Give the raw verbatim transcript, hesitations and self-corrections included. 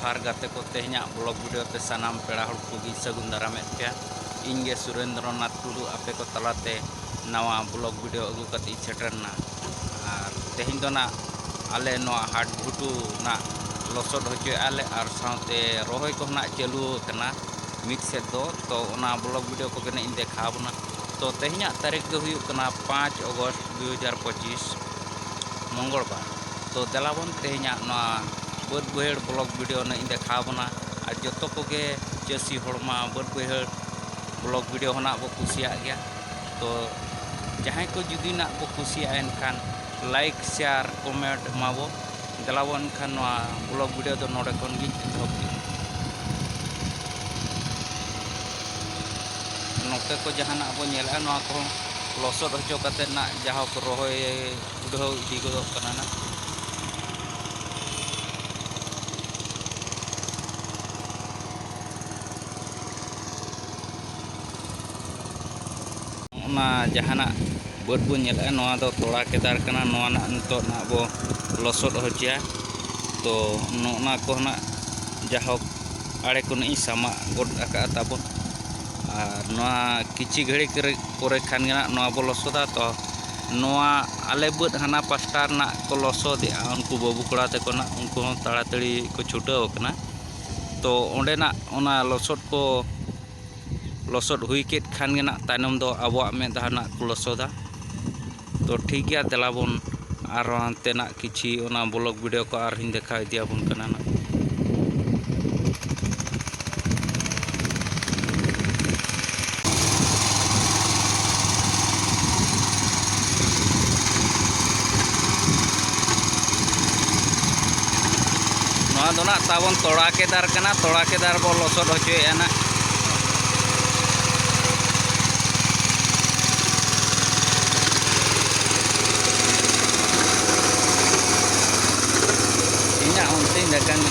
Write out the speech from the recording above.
ᱟᱨ ᱜᱟᱛᱮ ᱠᱚ, ᱛᱮᱦᱮᱧᱟᱜ ᱵᱞᱚᱜ ᱵᱷᱤᱰᱤᱭᱳ ᱛᱮ ᱥᱟᱱᱟᱢ ᱯᱮᱲᱟ ᱦᱚᱲ ᱠᱚᱜᱮᱧ ᱥᱟᱹᱜᱩᱱ ᱫᱟᱨᱟᱢᱮᱫ ᱯᱮᱭᱟ᱾ ᱤᱧ ᱜᱮ ᱥᱩᱨᱮᱱᱫᱨᱚ ᱱᱟᱛᱷ ᱴᱩᱰᱩ ᱟᱯᱮ ᱠᱚ ᱛᱟᱞᱟᱛᱮ ᱱᱟᱣᱟ ᱵᱞᱚᱜ ᱵᱷᱤᱰᱤᱭᱳ ᱟᱹᱜᱩ ᱠᱟᱛᱮ ᱤᱧ ᱥᱮᱴᱮᱨ ᱮᱱᱟ᱾ ᱟᱨ ᱛᱮᱦᱮᱧ ᱫᱚ ᱱᱟᱜ ᱟᱞᱮ ᱱᱚᱣᱟ ᱦᱟᱴ ᱜᱷᱩᱴᱩ ᱱᱟᱜ ᱞᱚᱥᱚᱫ ᱦᱚᱪᱚᱭᱮᱫᱼᱟ ᱞᱮ ᱟᱨ ᱥᱟᱶᱛᱮ ᱨᱚᱦᱚᱭ ᱠᱚᱦᱚᱸ ᱱᱟᱜ ᱪᱟᱹᱞᱩ ᱟᱠᱟᱱᱟ ᱢᱤᱫ ᱥᱮᱫ ᱫᱚ᱾ ᱛᱚ ᱚᱱᱟ ᱵᱞᱚᱜ ᱵᱷᱤᱰᱤᱭᱳ ᱠᱚᱜᱮ ᱱᱟᱜ ᱤᱧ ᱫᱮᱠᱷᱟᱣ ᱟᱵᱚᱱᱟ᱾ ᱛᱚ ᱛᱮᱦᱮᱧᱟᱜ ᱛᱟᱹᱨᱤᱠᱷ ᱫᱚ ᱦᱩᱭᱩᱜ ᱠᱟᱱᱟ ᱯᱟᱸᱪ ᱚᱜᱚᱥᱴ ᱫᱩ ᱦᱟᱡᱟᱨ ᱯᱚᱸᱪᱤᱥ, ᱢᱚᱝᱜᱚᱞ ᱵᱟᱨ᱾ ᱛᱚ ᱫᱮᱞᱟ ᱵᱚᱱ ᱛᱮᱦᱮᱧᱟᱜ ᱱᱚᱣᱟ ᱵᱟᱹᱫᱽ ᱵᱟᱹᱭᱦᱟᱹᱲ ᱵᱞᱚᱜ ᱵᱷᱤᱰᱤᱭᱳ ᱱᱟᱜ ᱤᱧ ᱫᱮᱠᱷᱟᱣ ᱟᱵᱚᱱᱟ᱾ ᱟᱨ ᱡᱚᱛᱚ ᱠᱚᱜᱮ ᱪᱟᱹᱥᱤ ᱦᱚᱲᱢᱟ ᱵᱟᱹᱫᱽ ᱵᱟᱹᱭᱦᱟᱹᱲ ᱵᱞᱚᱜ ᱵᱷᱤᱰᱤᱭᱳ ᱦᱚᱸ ᱱᱟᱜ ᱵᱚ ᱠᱩᱥᱤᱭᱟᱜ ᱜᱮᱭᱟ᱾ ᱛᱚ ᱡᱟᱦᱟᱸᱭ ᱠᱚ ᱡᱩᱫᱤ ᱱᱟᱜ ᱵᱚ ᱠᱩᱥᱤᱭᱟᱜᱼᱟ, ᱮᱱᱠᱷᱟᱱ ᱞᱟᱭᱤᱠ, ᱥᱮᱭᱟᱨ, ᱠᱚᱢᱮᱱᱴ ᱮᱢᱟᱵᱚ᱾ ᱫᱮᱞᱟ ᱵᱚᱱ ᱮᱱᱠᱷᱟᱱ ᱱᱚᱣᱟ ᱵᱞᱚᱜ ᱵᱷᱤᱰᱤᱭᱳ ᱫᱚ ᱱᱚᱰᱮ ᱠᱷᱚᱱ ᱜᱤᱧ ᱮᱛᱚᱦᱚᱵ ᱠᱮᱫᱟ᱾ ᱱᱚᱛᱮ ᱠᱚ ᱡᱟᱦᱟᱱᱟᱜ ᱵᱚ ᱧᱮᱞᱮᱫᱼᱟ, ᱱᱚᱣᱟ ᱠᱚᱦᱚᱸ ᱞᱚᱥᱚᱫ ᱦᱚᱪᱚ ᱠᱟᱛᱮᱫ ᱱᱟᱜ ᱡᱟᱦᱟᱸ ᱠᱚ ᱨᱚᱦᱚᱭ ᱩᱰᱷᱟᱹᱣ ᱤᱫᱤ ᱜᱚᱫᱚᱜ ᱠᱟᱱᱟ ᱱᱟᱜ᱾ ᱚᱱᱟ ᱡᱟᱦᱟᱱᱟᱜ ᱵᱟᱹᱫᱽ ᱵᱚᱱ ᱧᱮᱞᱮᱫᱼᱟ, ᱱᱚᱣᱟ ᱫᱚ ᱛᱚᱲᱟ ᱠᱮᱫᱟᱨ ᱠᱟᱱᱟ᱾ ᱱᱚᱣᱟ ᱱᱟᱜ ᱱᱤᱛᱚᱜ ᱱᱟᱜ ᱵᱚ ᱞᱚᱥᱚᱫ ᱦᱚᱪᱚᱭᱟ᱾ ᱛᱚ ᱱᱚᱜᱼᱱᱟ ᱠᱚ ᱱᱟᱜ ᱡᱟᱦᱳᱠ ᱟᱲᱮ ᱠᱚ ᱱᱟᱜ ᱤᱧ ᱥᱟᱢᱟᱜ ᱜᱚᱫ ᱟᱠᱟᱫᱼᱟ ᱛᱟᱵᱚᱱ᱾ ᱟᱨ ᱱᱚᱣᱟ ᱠᱤᱪᱷᱤ ᱜᱷᱟᱹᱲᱤᱡ ᱠᱚᱨᱮ, ᱯᱚᱨᱮ ᱠᱷᱟᱱ ᱜᱮ ᱱᱟᱜ ᱱᱚᱣᱟ ᱵᱚ ᱞᱚᱥᱚᱫᱟ᱾ ᱛᱚ ᱱᱚᱣᱟ ᱟᱞᱮ ᱵᱟᱹᱫᱽ ᱦᱟᱱᱟ ᱯᱟᱥᱴᱟ ᱨᱮᱱᱟᱜ ᱠᱚ ᱞᱚᱥᱚᱫᱮᱜᱼᱟ, ᱩᱱᱠᱩ ᱵᱟᱹᱵᱩ ᱠᱚᱲᱟ ᱛᱟᱠᱚ ᱱᱟᱜ, ᱩᱱᱠᱩ ᱦᱚᱸ ᱛᱟᱲᱟᱛᱟᱲᱤ ᱠᱚ ᱪᱷᱩᱴᱟᱹᱣ ᱟᱠᱟᱱᱟ᱾ ᱛᱚ ᱚᱸᱰᱮᱱᱟᱜ ᱚᱱᱟ ᱞᱚᱥᱚᱫ ᱠᱚ ᱞᱚᱥᱚᱫ ᱦᱩᱭ ᱠᱮᱫ ᱠᱷᱟᱱ ᱜᱮ ᱱᱟᱜ ᱛᱟᱭᱱᱚᱢ ᱫᱚ ᱟᱵᱚᱣᱟᱜ ᱢᱮᱫ ᱫᱟᱜ ᱱᱟᱜ ᱠᱚ ᱞᱚᱥᱚᱫᱟ᱾ ᱛᱚ ᱴᱷᱤᱠ ᱜᱮᱭᱟ, ᱫᱮᱞᱟ ᱵᱚᱱ ᱟᱨᱦᱚᱸ ᱦᱟᱱᱛᱮᱱᱟᱜ ᱠᱤᱪᱷᱤ ᱚᱱᱟ ᱵᱞᱚᱜ ᱵᱷᱤᱰᱤᱭᱳ ᱠᱚ ᱟᱨᱦᱚᱸᱧ ᱫᱮᱠᱷᱟᱣ ᱤᱫᱤᱭᱟᱵᱚᱱ ᱠᱟᱱᱟ ᱱᱟᱜ᱾ ᱱᱚᱣᱟ ᱫᱚ ᱱᱟᱜ ᱛᱟᱵᱚᱱ ᱛᱚᱲᱟ ᱠᱮᱫᱟᱨ ᱠᱟᱱᱟ, ᱛᱚᱲᱟ ᱠᱮᱫᱟᱨ ᱵᱚᱱ ᱞᱚᱥᱚᱫ ᱦᱚᱪᱚᱭᱮᱫᱼᱟ ᱱᱟᱜ᱾ ᱤᱧᱟᱹᱜ ᱚᱱᱛᱮᱧ ᱫᱟᱠᱟᱧ